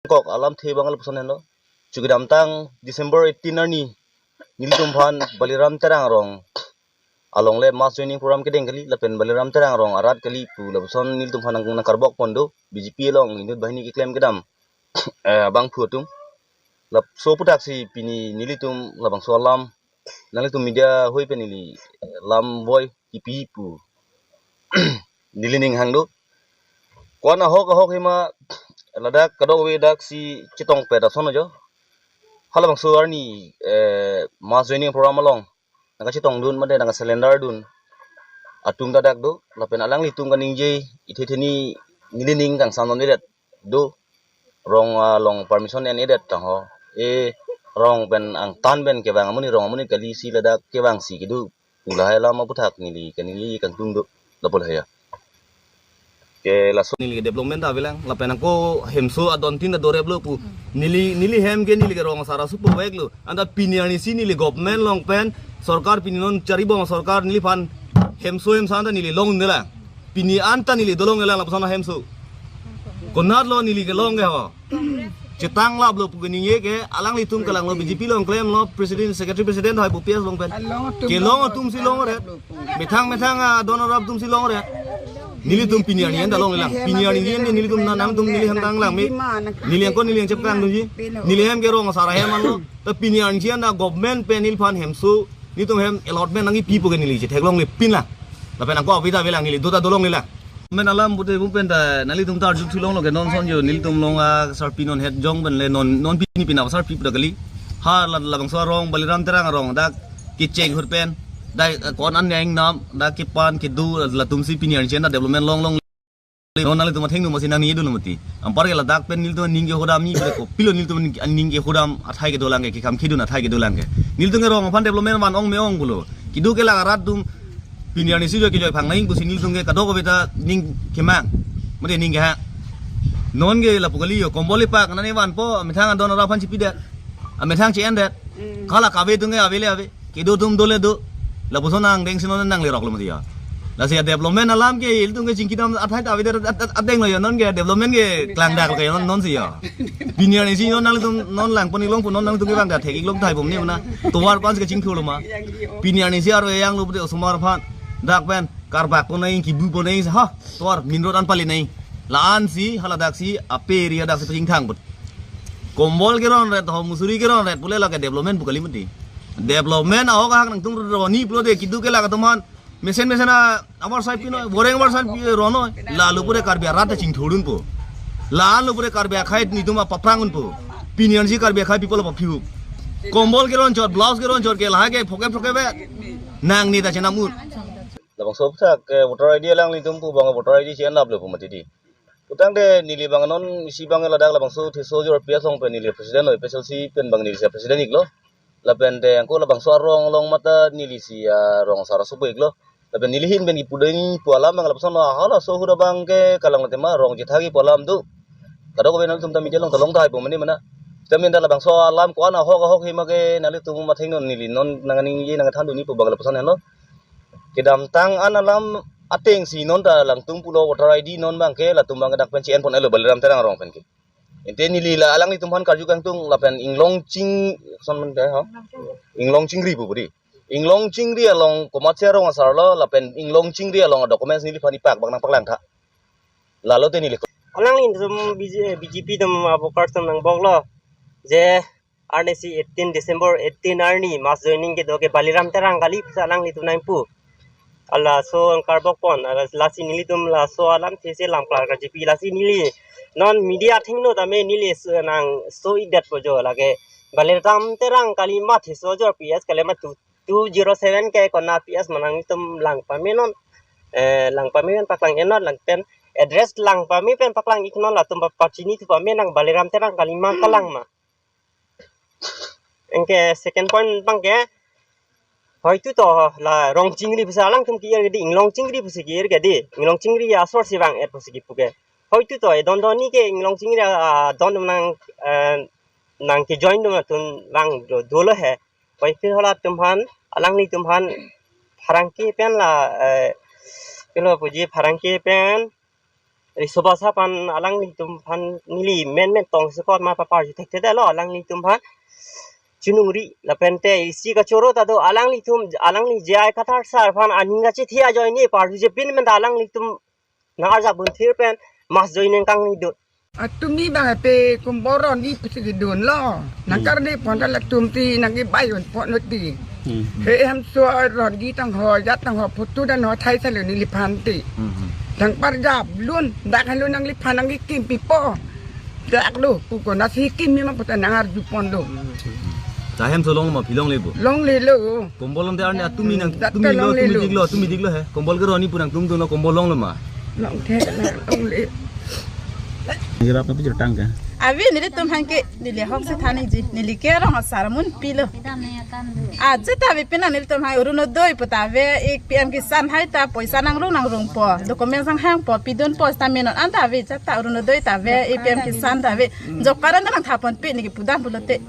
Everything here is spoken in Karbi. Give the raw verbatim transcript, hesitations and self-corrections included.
kok alamthe abang lapuson henlo. Chukidamtang December eighteen arni nelitum aphan Baliram Terang arong along le mass joining program kedeng kali, lapen Baliram Terang arong arat kali pu lapuson nelitum aphan nang, nangkarbok pon do, B J P along inut banghini keklem kedam eh, abangphu atum. Laso aputhaksi pini nelitum labangso alam nanglitum media ahui pen neli eh, lam voi kipi pu neli ning hang do. Ko-an ahok ahok hima ladak kadokave daksi chetongpet ason ajo. Halabangso arni eh, mass joining program along nangkachetongdun mate nangkasurrender dun atum ta dak do, lapen alanglitum kaningje ithe theni neli ning kangsam non edet do, rong along permission en edet tang ho. E, rong pen angtan pen kevang amonit, rong amonit kali si ladak kevangsi kedo pu lahai alam aputhak neli kaningje kangtung do, lapu lahai ya. Ke laso neli ke development ta avelang, lapen ako hemso adon tin ta dorep lo pu. Neli, neli hem ke neli ke rong asar asu po vek lo. Anta pini arnisi neli government along pen sorkar pini non charibom sorkar neliphan hemso hemsa anta neli longlelang. Pini anta neli dolonglelang lapuson hemso. Konat lo neli kelong ke ho. Chetanglap lo pu keningje ke alanglitum kelang lo, B J P along klem lo, president, secretary president hai bu P S along pen. Kelong atum si longret. Methang methang adon arap atum si longret. Nelitum pini arni anta longlelang. Pini arni nelitum na nangtum neli hem tanglang me. Neli angko neli angchep kangdunji. Neli hem ke rong asar ahem anlo. Ta pini arni anta government pen neliphan hemso, nelitum hem allotment nangkipi pu ke neli chetheklongle pinlang. Lapen angko ave ta avelang, neli do ta dolonglelang. Men alam pute bung pen ta nanglitum ta arju thulong lo ke non son jo nelitum along asarpi non het jong pen le non, non pini pina asarpi pu ta kali. Ha la, labangso arong Baliram Terang arong dak kecheng hur pen dak ko-an an yang nam dak kepan kedo latum si pini arni anta development longlong. Non nanglitum athengno masi nangning edun mati. Anpar ke ladak pen nelitum aning kehodam ni bre ko pilo nelitum aning kehodam athai kedolang ke, kekam kedun athai kedolang ke. Nelitum ke rong aphan development van ong me ong pulo. Kedo ke la arat atum pini arnisi jo kejoi phang nang pusi nelitum ke kadokave ta ning kemang. Mate ning kehang. Non ke lapu kali jo kombol ipak nani vanpo, methang adon arap aphan chipidet. Amethang chi-endet. Hala kave atum ke avele ave. Kedo atum dole do. Lapuson angdeng si non nanglerok lo mati ya. Lasi ya development alam ke ilitum ke chingkidam athai ta avedet at-, at-, ateng lo ya, non ke development ke klangdak lo ke non, non si ya. Pini arnisi non nangtum non langpon ilong pun non nangtum ke bang da thek ilong thai bom ni mana. Tovar ko-an si kachingthur lo ma. Pini arnisi aro yang lo pute osomar aphan. Dak pen karbak pon nang, kibu pon nang, ha. Tovar main road an pali nang. La-an si haladak si ape area dak si pachingthang put. Kombol keronret ho, musuri keronret pule lake development pu kali mati. Development ahok ahak nangtum roni pulote kedo ke lake atum aphan mesen mesen a abar sai pino, boreng abar sai pi rono, lalu pure Karbi arat ta chingthurdunpo. Lalu pure Karbi akhei nelitum apaprangunpo. Pini arnisi Karbi akhei people apaphiu. Kombol keronchot, blouse keronchot ke lahai ke phoke phoke be. Nangne ta chenam un. Labangso aputhak ke voter I D alanglitum pu bang voter I D chi-enlap lo pu mati di. Putangte neli bang non isi bang ladak labangso theso ajor P S along pen neli president lo, P S L C pen bang neli si president iklo. Lapen te angko labangso arong along mate neli si arong asar asu po iklo. Lapen neli ahin pen kipu deng pu alam bang lapuson lo, halaso ahut abang ke kalang tema rong chethak kipu alam do. Kadokave nangtum ta media along ta long tahai po mane mana. Tame ta labangso alam ko-an ahok ahok hima ke nanglitum athengno neli non nangningje nangthandun ni pu bang lapuson henlo. Kedamtang an alam ateng si non ta langtum pulo voter I D non bang ke latum bang ke dak pen chi-en pon-etlo Baliram Terang arong pen ke. Ante neli la alanglitum aphan karju kangtung lapen inglong ching son man ke ha. Inglong chingri pu budi. Inglong chingri along komatsi arong asar lo lapen inglong chingri along documents neliphan ipak bang nangpaklang tha. Lalo te neli. Alanglitum B J, B J P atum abo kar atum nangbok lo. Je arnisi eighteen December eighteen arni mass joining kedo ke Baliram Terang kali pusi alanglitum nangpu. Halaso angkarbok pon, hala lasi nelitum laso alamthe si langplar kachipi lasi neli. Non media athengno tame neli s-, nangso-ikdet po jo lake. Baliram Terang kali ma theso ajor P S kali ma tu, two zero seven ke kona P S ma nangtum lang pame non. Eh, lang pame pen paklang-en non lang pen address lang pame pen paklang-ik non latum pa-, pachini thu pame nang Baliram Terang kali ma kalang ma. Anke second point bang ke, hoitu to la rong chingri pusi alangtum ki-ir ke di, inglong chingri pusi ki-ir ke di, inglong chingri asor si bang-et pusi kipu ke. Hoitu to, eh, don don ni ke inglong chingri, ah, don nang, eh, nangke-join dun atum bang do, dolo he. Hoitu halatum aphan, alanglitum aphan, pherangke pen la, eh, pilo puji pherangke pen, Riso Bhasa aphan alanglitum aphan neli men men tongsekot ma paparju thekthedetlo alanglitum aphan. Chunungri lapente isi kachoro ta do alanglitum, alangli J I Kathar sir aphan aning kachethi ajoine parjuje pin men ta alanglitum nang-arjap bunthir pen mass joining kangni do. Atumi bang pe kombol ronni pusi kidunlo. Nang Hmm. karne pon ta latum ti nangkebai unpon ti. Hmm. He hem so ronni tangho, jat tangho, photo dan ho thai salo neliphan ti. Hmm, hmm. Nang parjap lun, dak halo nangliphan nangkekim pipo. Dak lo, pu konatsi kimji ma puta nang-arjuponlo. Ta hem so longloma, phi longle bo? Longlelo. Kombol longle arni atumi nang, Jat atumi lo, longlelo. Atumi diklo, atumi diklo he. Kombol ke ronni pu nangtum dunlo, kombol longloma? Longthek nang longle. Nang rap na picture tang ke? Ave nelitum aphan ke, neli ahokse thaniji, neli ke rong asar amun pilo. Ajat ta ave pina nelitum aphan Orunodoi puta ave, A P M Kisan hai ta poisa nangrung nangrungpo, document sang hangpo, pidunpo, seta menon an ta ave, jat ta Orunodoi ta ave, A P M Kisan ta ave, job card an ta nangthaponpe neli kepudam pulote.